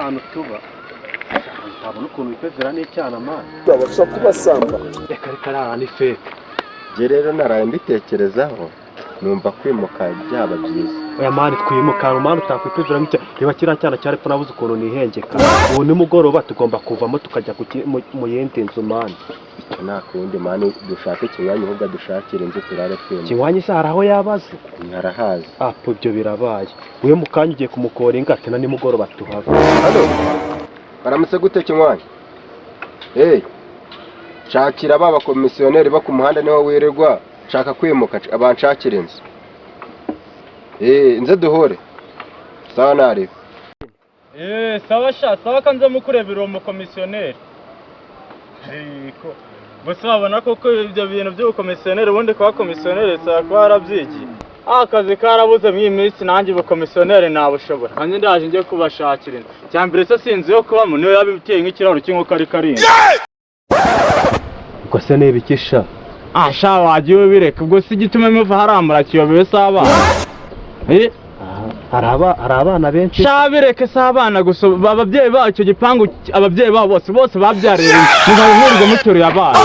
Ahantu tuba ntabona ukuntu wipevera n'icyana, man. Babasha kubasamba. Reka reka, ari ni fake. Njye rero naraye mbitekerezaho, numva kwimuka byaba byiza. Oya man, twimuka man, utakwipevera nk'icya. Reba kiriya cyana cyari pfa, nabuze ukuntu nihengeka. Ubu nimugoroba tugomba kuvamo tukajya mu yindi nzu, man. Icyo nta kundi, man, dushake ikinywanyi, ahubwo dushakire inzu turare twimuka. Kinywanyi se hari aho yabaze? Harahazi. Apo ibyo birabaye, we mu kanya ugiye kumukoringa ati na nimugoroba tuhave. Hano baramutse gute, kinywanyi? Hey, shakira ba bakomisiyoneri bo ku muhanda niho wirirwa. Nshaka kwimuka, abanshakira inzu. Eh, nze duhure. Sawa, naribe. Eh, sawa sha, sawa, kanze mukurebera uwo mukomisiyoneri. Ariko gusa wabona koko ibyo bintu by'ubukomisiyoneri, ubundi kuba komisiyoneri bisaba kuba warabyigiye. Akazi karabuze muri iyi minsi, nanjye ubukomisiyoneri nabushobora. Nanjye ndaje njye kubashakira inzu. Cya mbere se si inzu yo kubamo, niyo yaba iteye nk'ikiraro cy'inkoko ariko ari inzu. Ubwo se ni ibiki sha? Ah sha, wagiye ubireka. Ubwo si igituma muva haramura kiyobewe se abana? Eh? Hari abana benshi. Sha bireke, si abana gusa, ababyeyi babo icyo gipangu, ababyeyi babo bose bose babyariye rimwe, muzaba muteruye abana.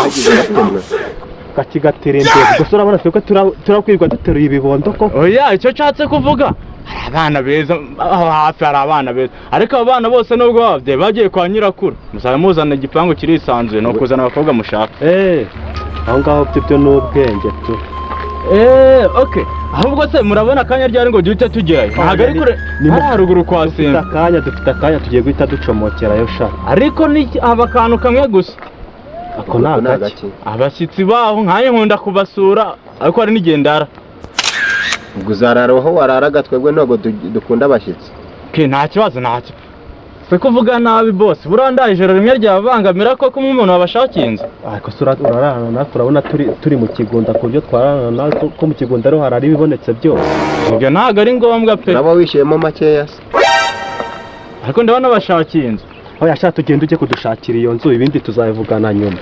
Kakigatera imbere gusa, urabona twebwe turakwirwa duteruye ibibondo ko. Oya, icyo nshatse kuvuga, hari abana beza aho hafi, hari abana beza, ariko abo bana bose nubwo bababyeyi bagiye kwa nyirakuru, muzaba muzana igipangu kirisanzuye, ni ukuzana abakobwa mushaka. Eh, aho ngaho byo ni ubwenge tu. Eee, okay, ahubwo se murabona akanya ryari ngo duhite tugerayo? Ntabwo ari kure, Ni hari haruguru kwa dufite Simba. Akanya, dufite akanya, tugiye guhita ducomokerayo sha. Ariko ni aba akantu kamwe gusa. Ako ni agake? Abashyitsi baho nkanjye nkunda kubasura, ariko hari n'igihe ndara. Ubwo uzarara aho wararaga, twebwe ntabwo dukunda abashyitsi. Okay, nta kibazo, ntacyo. Se kuvuga nabi bose, buriya ndaye ijoro rimwe ryabangamira koko nk'umuntu wabashakiye inzu? Ariko se urarana natwe? Urabona turi mu kigunda ku buryo twararana natwe ko mu kigunda ariho harara ibibonetse byose? Ibyo ntabwo ari ngombwa pe. Uraba wishyuyemo makeya se? Ariko ndabona bashakiye inzu. Aho yashaka, tugenda ujye kudushakira iyo nzu, ibindi tuzabivugana nyuma.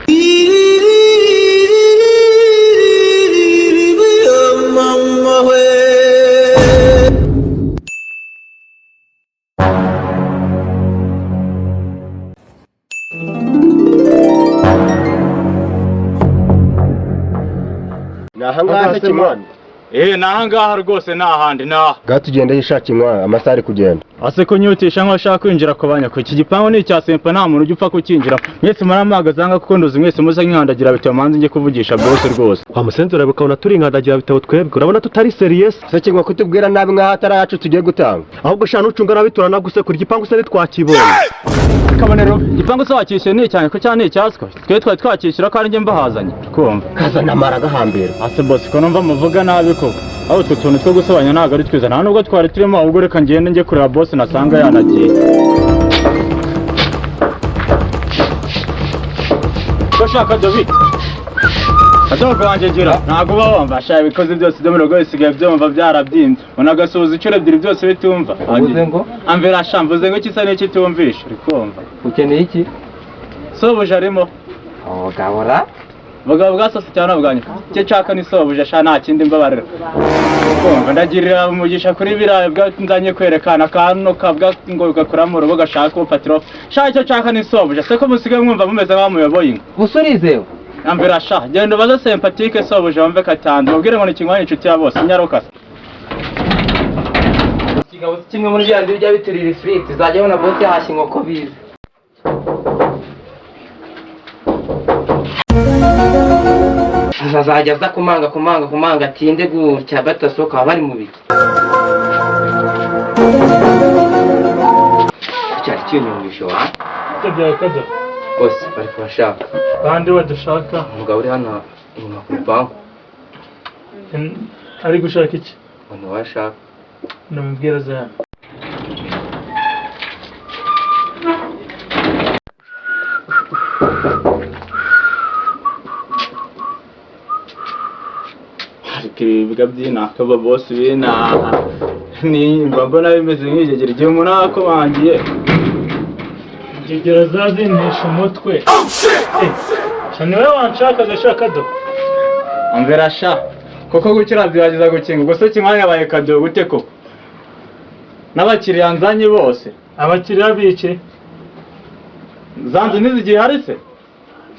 Ni ahangaha se, kinywanyi? Eh, ni ahangaha rwose, ni ahandi, ni aha. Ngaho tugende yishaka kinywanyi, amasaha ari kugenda. Ase kunyutisha nk'abashaka kwinjira ku banyako? Iki gipangu ni icya Sempa, nta muntu ujya upfa kukinjira. Mwese muramuhagaze ahangaha kuko nduzi mwese muza nk'ihandagira bitabo, manze njye kuvugisha boss rwose. Wa musenzi, ureba ukabona turi inkandagira bitabo twebwe? Urabona tutari sérieux? Se kinywa, kutubwira nabi nk'aho atari ayacu tugiye gutanga? Ahubwo sha, nucunga nabi turanagusekura. Igipangu se ntitwakibonye? Kabonero, igipangu se wakishyuye ni icyanjye ko cyane ni icyaswa? Twe twari twakishyura ko ari njye mbahazanye, kumva. Kazana amara agahambira. Ase boss, ko numva muvuga nabi koko? Aho utwo tuntu two gusobanya ntabwo ari twiza, nta nubwo twari turimo. Ahubwo reka ngende njye kureba boss, nasanga yanagiye. Ko shaka David Adogo wanjye, gira ntabwo uba wumva sha, ibikozi byose byo mu rugo bisigaye byumva byarabyimbye, unagasuhuza inshuro ebyiri byose bitumva. Uvuze ngo? Amvera sha, mvuze ngo ikisa n'ikitumvisha, uri kumva? Ukeneye iki? Sobuja arimo? Ogabura. Bugabo bwa sose cyane bwanyu, icyo nshaka ni sobuja sha, nta kindi, mbabarira. Kumva ndagirira umugisha kuri biriya bwa nzanye kwerekana akantu kabwa ngo gakora mu rugo gashaka kufatiraho sha, icyo nshaka ni sobuja. Se ko musigaye mwumva mumeze nk'aho muyoboye inka? Gusa urizewe? Ambera sha, genda ubaze sympathique sobuja wumve katanze, mubwire ngo ni kinywanyi inshuti ya bose, nyaruka se. Ikigabo si kimwe muri bya bindi bijya biturira ifiriti, uzajya ubona bosi yahashye inkoko bize. Azajya aza kumanga kumanga kumanga, atinde gutya batasohoka, baba bari mu biki? Cyari kinyumvisho wa Byawe bose bari kubashaka. Bande badushaka? Umugabo uri hano inyuma ku rupangu. Ari gushaka iki? Ngo ni ashaka. Namubwira aze hano. Ariko ibibuga by'inaka aba bosi b'inaha nimba mbona bimeze nk'igegera igihe umuntu aba akomangiye. Ingegera zazinisha umutwe. Eh, sha niwe wanshakaga shaka do? Amvera sha, kuko gukira byageza gukinga, ubwo se kimwanya yabaye kadogo gute koko n'abakiriya nzanye bose? Abakiriya biki? Zanzu ntizigihari se?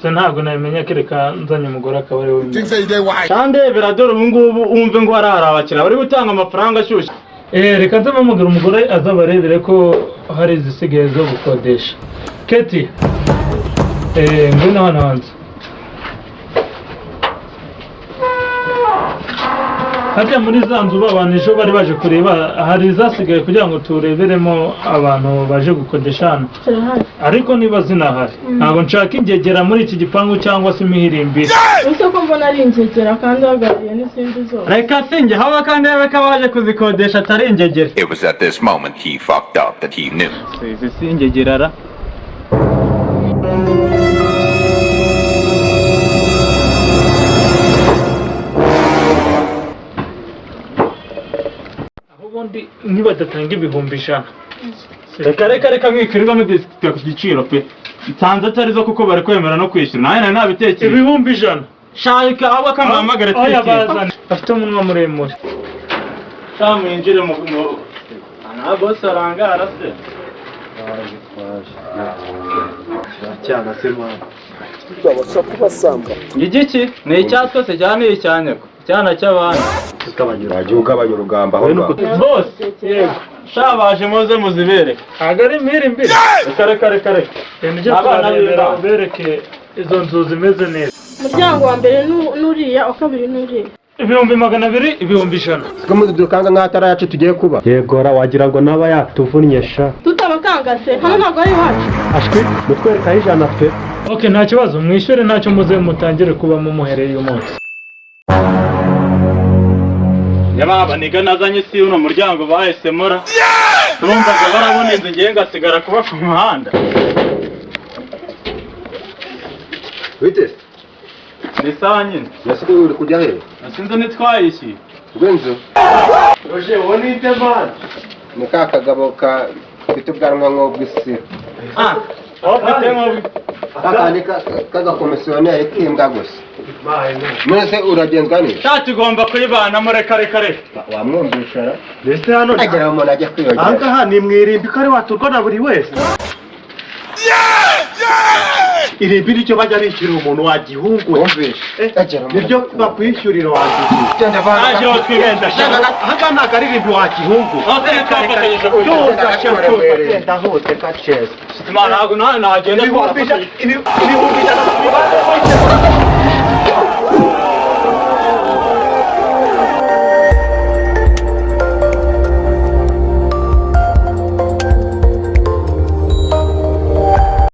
Se ntabwo nabimenya, kereka nzanye umugore akaba ari we ubimenya. Shandebera dore ubu ngubu wumve ngo hari abakiriya bari gutanga amafaranga ashyushye. Reka nze mpamagara umugore azabarebere ko hari izisigaye zo gukodesha. Keti, ngwino hano hanze. Harya muri za nzu abantu ejo bari baje kureba, hari izasigaye kugira ngo tureberemo abantu baje gukodesha hano? Zirahari. Ariko niba zinahari, ntabwo nshaka ingegera muri iki gipangu cyangwa se imihirimbiri. Ese ko mbona ari ingegera kandi uhagarariye n'izindi zose? Reka sinjye haba kandi rebe ko abaje kuzikodesha atari ingegera. It was at this moment he fucked up that he knew. Izi si ingegera ra. Aho ubundi nibadatanga 100,000. Reka reka reka, mwikirirwa mudisikuta ku giciro pe, nsanze atari zo kuko bari kwemera no kwishyura, nawe nari nabitekereje. 100,000. Shaka abo kamuhamagara. Oya. Tekeye. Bazane afite umunwa muremure. Sha mwinjire mu nta bosi arangara se? Cyana se mwana. Igiki ni icyatwa se cyane ni icyanyako icyana cy'abandi. Tugabanya. Wagiye ugabanya urugamba aho Wowe ngaho. Bose Yego. sha baje, muze muzibereke. Ntabwo ari imihirimbiri. Reka reka reka reka. Genda ujye Abana kubarebera, b'Imana. ubereke izo nzu zimeze neza. Umuryango wa mbere n'uriya, wa kabiri n'uriya. 200,000, 100,000. Siko mudukanga nk'aho atari ayacu tugiye kuba. Yegora, wagira ngo naba yatuvunnye sha. Tutabakangase hano ntabwo ari iwacu. Ashwi, mutwerekaho 100 pe. Ok, nta kibazo, mwishyure ntacyo, muze mutangire kubamo muhereye uyu munsi. Yababa niga nazanye si uno muryango bahisemo ra, turumvaga barabona inzu, ngiye ngasigara kuba ku muhanda. Wite. Ni sawa nyine. Nasigaye uri kujya he? Sinzi, ntitwayishyuye. Rw'inzu. Roje, uwo ni nde mwana? Ni ka kagabo ka gafite ubwanwa nk'ubw'isibo. Ah, aho ufite nk'ubu. Ka kandi k'agakomisiyoneri k'imbwa gusa. None se uragenzwa n'iki? Sha tugomba kuyibanamo, reka reka reka. Wamwumvisha ra? Mbese hano Agera umuntu ajya kwiyongera. ahangaha ni mu irimbi ko ari waturwa na buri wese? Irimbi nicyo bajya bishyurira umuntu wa gihungu. Wumvisha. Agera umuntu. Nibyo bakwishyurira wa gihungu. Genda vana. Naje aho twibenda. Ahangaha ntabwo ari irimbi wa gihungu. Aho turi twafatanyije Tuza sha, tuza, genda hose gaceza. Imana, ntabwo nawe nagenda. 100,000, 100,000.